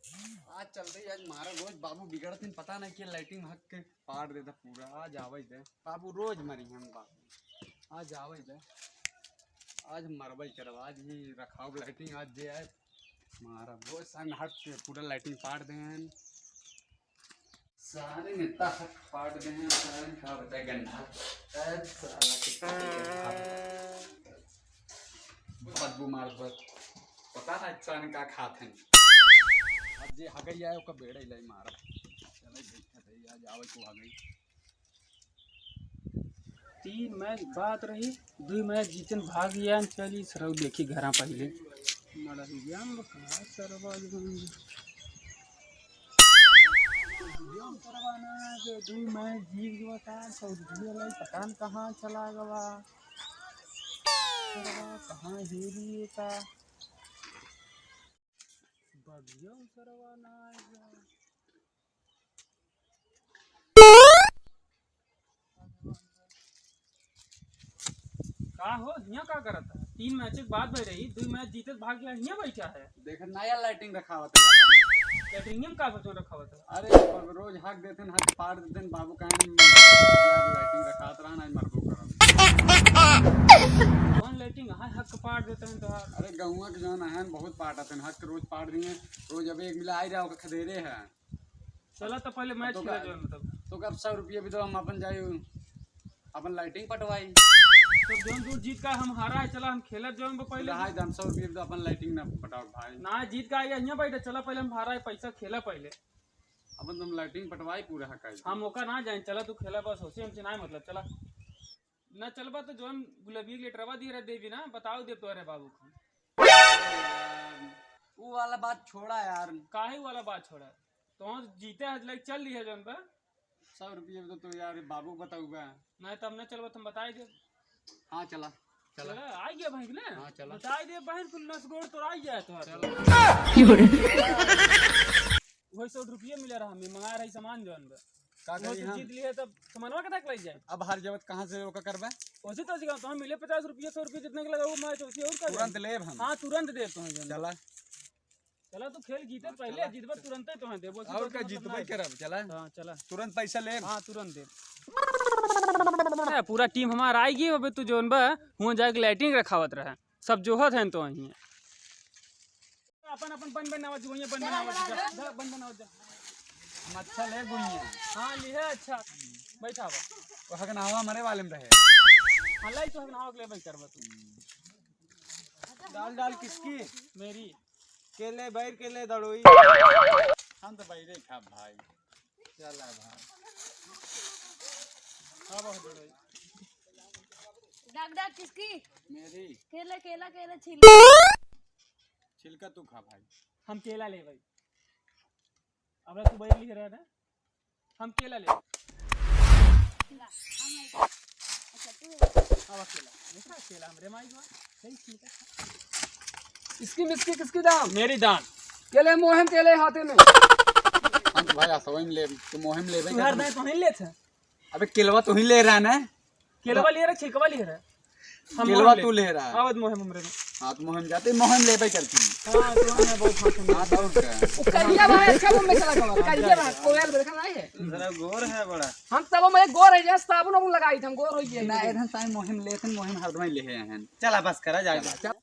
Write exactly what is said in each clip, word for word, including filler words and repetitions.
आज चल रही, आज मारा रोज बाबू बिगड़त हैं, पता नहीं कि लाइटिंग हक के पार देता पूरा। आज आवे दे बाबू, रोज मरी हम बाबू, आज आवे दे। आज मरबई करब, आज ही रखाव लाइटिंग, आज जे आए मारा रोज सन हक के पूरा लाइटिंग पार दे हैं। सारे नेता हक पाट दे हैं, सारे का बताए गंधा। ए, साला के बदबू मार बस। पता ना इंसान का खात हैं। अब जे हगई आए, ओका बेड़े लाई मारा। चले, देखा थे, आज आवे को हगई। तीन मैच बात रही, दुई मैच जीतन भाग गया। चली सरऊ देखी घरा पहिले। मड़हिया में का सरवा जो, जो सरवा ना, जो दुई मैच जीत गवा का, सौ रुपया लाई, पता न कहाँ चला गवा। सरवा कहाँ हेरी एका? बगिया में सरवा ना आएगा। का हो, हियाँ का करत है? तीन मैच के बाद भई रही, दुई मैच जीतत भाग गया, हियाँ बैठा है। देख, नया लाइटिंग रखावत है अपन। लाइटिंग में का सोचो रखावत है? अरे, अब रोज हक देते हैं, हक पार देते हैं, बाबू कहें यार लाइटिंग रखात रहा ना, मरबो करब। कौन लाइटिंग है, हक पार देते हैं तो यार? अरे, गहुआ के जौन है, बहुत पाटत हैं, हक रोज पार दिए, रोज अब एक मिला आई रहा, ओकर खदेरे है। चला तो पहले मैच तो खेला का, जौन मतलब। तो कब सौ रुपया भी तो हम अपन जाई, अपन लाइटिंग पटवाई। तो जौन दूर जीत का हम हारा है, चला हम खेला जौन बा पहले। रहा है, हम सौ रुपया भी तो अपन लाइटिंग ना पटाओ भाई। ना जीत का आइया, हियाँ बैठे, चला पहले हम हारा है, पैसा खेला पहले। अपन तुम लाइटिंग पटवाई पूरा हकाई। हम ओका ना जाए, चला तू खेला बस, होसी हमसे ना मतलब, चला। ना चलबा तो जौन गुलाबी के लेटरवा दिए रहे देवी ना, बताओ देब तोहरे बाबू को। ऊ वाला बात छोड़ा यार। काहे वाला बात छोड़ा? तो जीते आज लेके चल रही है जौन बा। सौ रुपये तो, तो यार बाबू बताऊबा। नहीं तो हम ना चलबा तो हम बताए देब। हाँ चला, चला। चला, आ गया बहन ने। हाँ, चला। बताए देब बहन, कुल नस गोड़ तो आ गया तो। चला। वही सौ रुपये मिला रहा, हमें मंगा रही सामान जौन बा। का वो करी तो हम? जीत लिए तब सामानवा के तक ले जाए। अब हार जावत कहाँ से ओका करबे? वैसे तो सिखाओ, तो हम मिले पचास रुपये, सौ रुपये जितने के लगा वो मैं तो उसी और कर तुरंत देब। लेब हम। हाँ, तुरंत देब तो हम। चला। चला तू खेल जीते हाँ, पहले, चला। जीतबा तुरंते तो हम देबो। और का जीतबे करब, चला। हाँ, चला। तुरंत पैसा लेब। हाँ, तुरंत देब। ए, पूरा टीम हमार आइगी, अबे तू जौन बा, हुआं जाके लाइटिंग रखावत रहे। सब जोहत हैं तो वहीं। अपन, अपन बन बनावत, वहीं बन बनावत जा। जा, बन बनावत जा। हम अच्छा ले गुइया। हाँ, लिहे अच्छा। बैठा बा। वो हगनावा मरे वाले में रहे। हाँ, लाई तो हगनावा के ले बैठ करबा तू। डाल, डाल किसकी? मेरी। केले बैर, केले दड़ोई। हम तो बैरे खा भाई। चला भाई। हाँ, बहुत दड़ोई। डाक, डाक किसकी? मेरी। केला, केला, केला छिलका। छिलका तू खा भाई। हम केला ले भाई। अब तू बैर लिख रहा है ना? हम केला ले। केला, हम नहीं खाई। अच्छा, तू। अब केला। देखा केला हमरे माई को। सही छिलका। इसकी मिसकी किसकी दाम? मेरी दान। केले मोहन केले हाथे में। हम तो भाई असवई में ले, तो मोहन लेबे तू हर दाएं तो नहीं लेत है। अबे केलवा तू ही ले रहा ना। केलवा ले रहा, छिलकवा ले रहा। हम केलवा मोहन तू ले। ले रहा है। आवत मोहन हमरे में। हाँ, तो मोहन जाते, मोहन लेबे करती। हाँ, तो हमें बहुत पसंद है। हाँ, तो और क्या? वो करिया भाई, अच्छा मुंह में चला गवा। करिया भाई, कोयल देखा नहीं है? जरा गोर है बड़ा। हम सब में गोर है, जैसे साबुन वाबुन लगाई थे, हम गोर हो गए। ना, इधर साइन मोहन लेते, मोहन हरदम ले हैं। चला, बस करा जाए। चला, चल।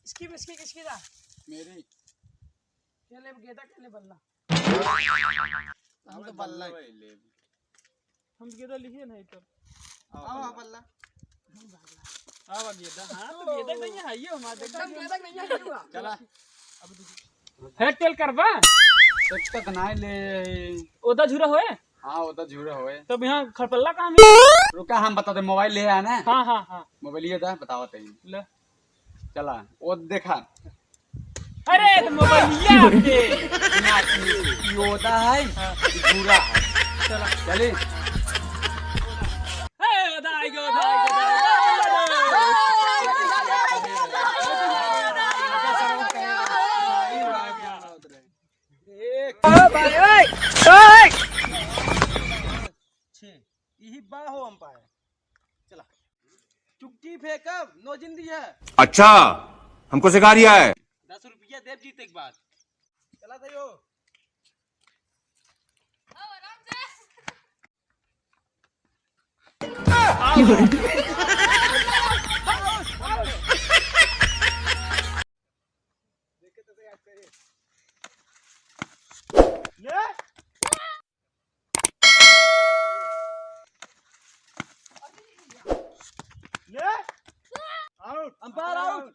इसकी, इसकी, किसकी था? मेरी। केले गेदा, केले बल्ला। हम तो बल्ला ही लेब। हम गेदा लिखे नहीं तब। आओ, आओ, बल्ला। बल्ला। आओ, गेदा। हाँ, तो गेदा नहीं है, ये हमारा देखा एकदम गेदा नहीं है, ये हुआ। चला। अब तू हेड टेल करबा? तक तक ना ले। ओदा झूरा होए? हाँ, ओदा झूरा होए। तब यहाँ खरपल्ला कहाँ मिले? रुका, हम बता दे, मोबाइल ले आना। हाँ, हाँ, हाँ। मोबाइल ये था, बताओ तई। ले। चला, वो देखा। अरे, तो मोबाइलिया आपके। ना, ये, ये होता है, हाँ। ये भूरा है। चला। चले? ए, होता है, ये होता है, ये होता है। एक। ओ भाई, ओए, ओए। छे, यही बा हो अंपायर। चला। चुटकी फेंकब, नौ जिंदी है। अच्छा, हमको सिखा रिया है। दस रुपया देब जीते के बाद। चला था यो। ये? आउट। Umpire out.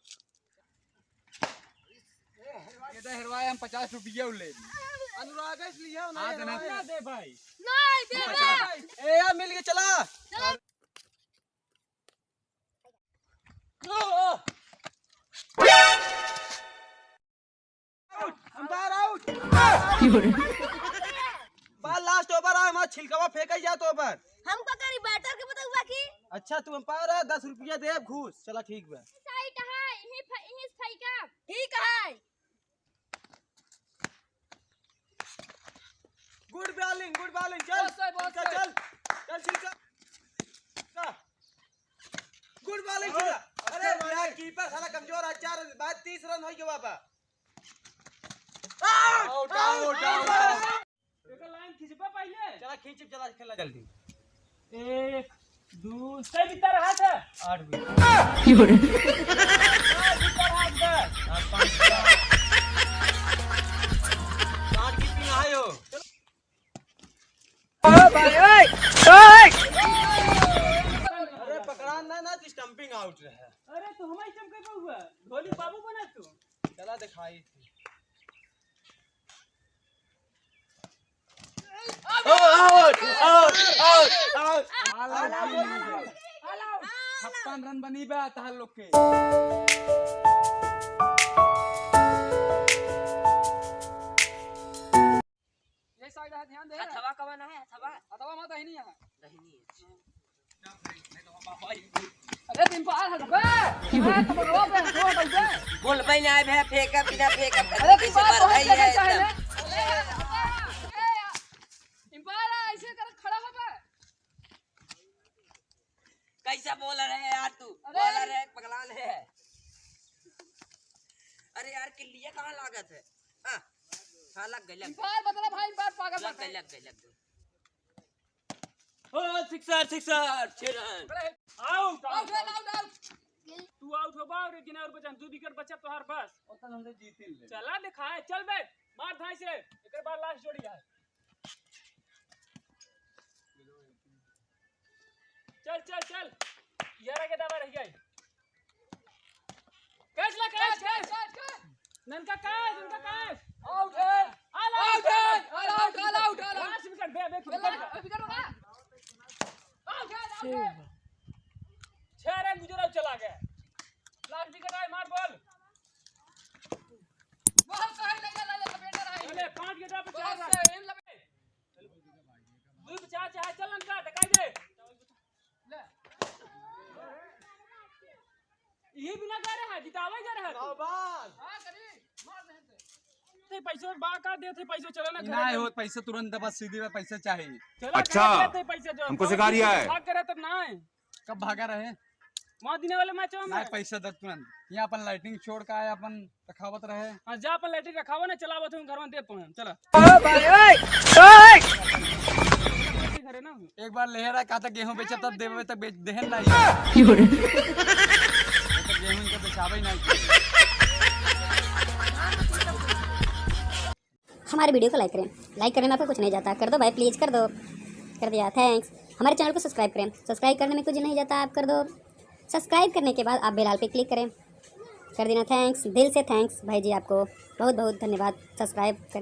ये तो हेरवाए, हम पचास रुपया ले। अनुराग इसलिए हम हाँ, नहीं देना। हेरवाए। दे भाई। नहीं दे भाई। ए यार, मिल के चला। चला। Umpire out. बाल लास्ट ओवर है, हमारा छिलकवा फेंका ही जात ओवर। हमको करी बैटर के बतौबा की। अच्छा, तू अंपायर है, दस रुपया देब घूस। चला, ठीक बा। साइड है, यहीं फ-, यहीं से फेंका। ठीक है। गुड बॉलिंग, गुड बॉलिंग, चल। बहुत सही, बहुत सही। चल, चल, चल, छिलका। गुड बॉलिंग, छिलका। अरे यार, कीपर साला कमजोर है, चार रन बाद तीस रन हो गया बाबा। Out, out, out, out. एकर लाइन खींचबा पहिले। चला खींच, चला खेला जल्दी। एक, दू, सही भीतर हाथ है। आठ भी। चार भीतर हाथ है। आठ, पाँच, छह। सात की तीन आयो। अरे पकड़ा ना, ना, तो स्टंपिंग आउट रहे। अरे तो हमारी स्टंप कर पाऊंगा, धोनी बाबू बना तू। चला दिखाई। Out, out, out, out. छप्पन रन बनी बा तहार लोग के। ये साइड है, ध्यान दे। हथवा कवन है, हथवा? हथवा मत दहिनी है। दहिनी है। अरे दिन पार हट बे। मैं तो बगवा पे हटवा हट बे। बोल भाई ना बे, फेंका बिना फेंका अरे दिन पार पहुंच गया है एकदम। अंपायर ऐसे कर खड़ा हो बे। कैसा बॉलर है यार तू? अरे। बॉलर है, पगला है। अरे यार, किल्लिया कहाँ लागत है? हाँ, हाँ, लग गई, लग गई। अंपायर बदला भाई, अंपायर पागल लग गई, लग गई, लग गई। ओ, सिक्सर, सिक्सर, छह रन। अरे, out, out, out, out, out. तू आउट हो बा और एक जना और बचन, दू विकेट बचा तोहार बस। ओतन हमसे जीतिन ले। चला दिखाए, चल बे, मार धाई से, एकर बाद लास्ट जोड़ी है। चल, चल, चल। ग्यारह के दावा रह गए। कैच ला, कैच, कैच, कैच, कैच। ननका कैच, ननका कैच। आउट है। ऑल आउट है। All out, all out, all out. Last wicket, बे, बे, विकेट, विकेट। विकेट होगा। आउट है, आउट है। छह रन गुजरा चला गया। लास्ट विकेट आए, मार बॉल। बहुत सही, ले, ले, ले, लपेट रहा है। चले, पाँच विकेट पे चार रन। बहुत सही, लपेट। दू पे चार चाहे, चल ननका, दिखाई दे। यही बिना जा रहा है, जितावे जा रहा है तू। शाबाश। ते पैसो बा का देते, पैसो चला ना, नहीं होत पैसा तुरंत, बस सीधी बात पैसा चाहिए। चला, अच्छा, देते पैसा जो हमको सिखा रिया है। भाग करे तब ना है। कब भागा रहे? वहाँ दिने वाले मैच में। नहीं, पैसा दे तुरंत। यहाँ अपन लाइटिंग छोड़ का है, अपन रखावत रहे। हाँ, जा अपन लाइटिंग रखावा ना, चलावत हूँ, घर में देत हूँ हम, चला। ओ भाई, ओए, ओए। घरे ना। एक बार लेहरा कहा था गेहूं बेचब तब देवे, तब बेच देहन नहीं। क्यों रे? तो गेहूं इनका बेचावे ही नहीं। हमारे वीडियो को लाइक करें। लाइक करने में आपको कुछ नहीं जाता, कर दो भाई, प्लीज कर दो, कर दिया, थैंक्स। हमारे चैनल को सब्सक्राइब करें, सब्सक्राइब करने में कुछ नहीं जाता, आप कर दो। सब्सक्राइब करने के बाद आप बेल आल पे क्लिक करें, कर देना, थैंक्स, दिल से थैंक्स भाई जी, आपको बहुत बहुत धन्यवाद सब्सक्राइब कर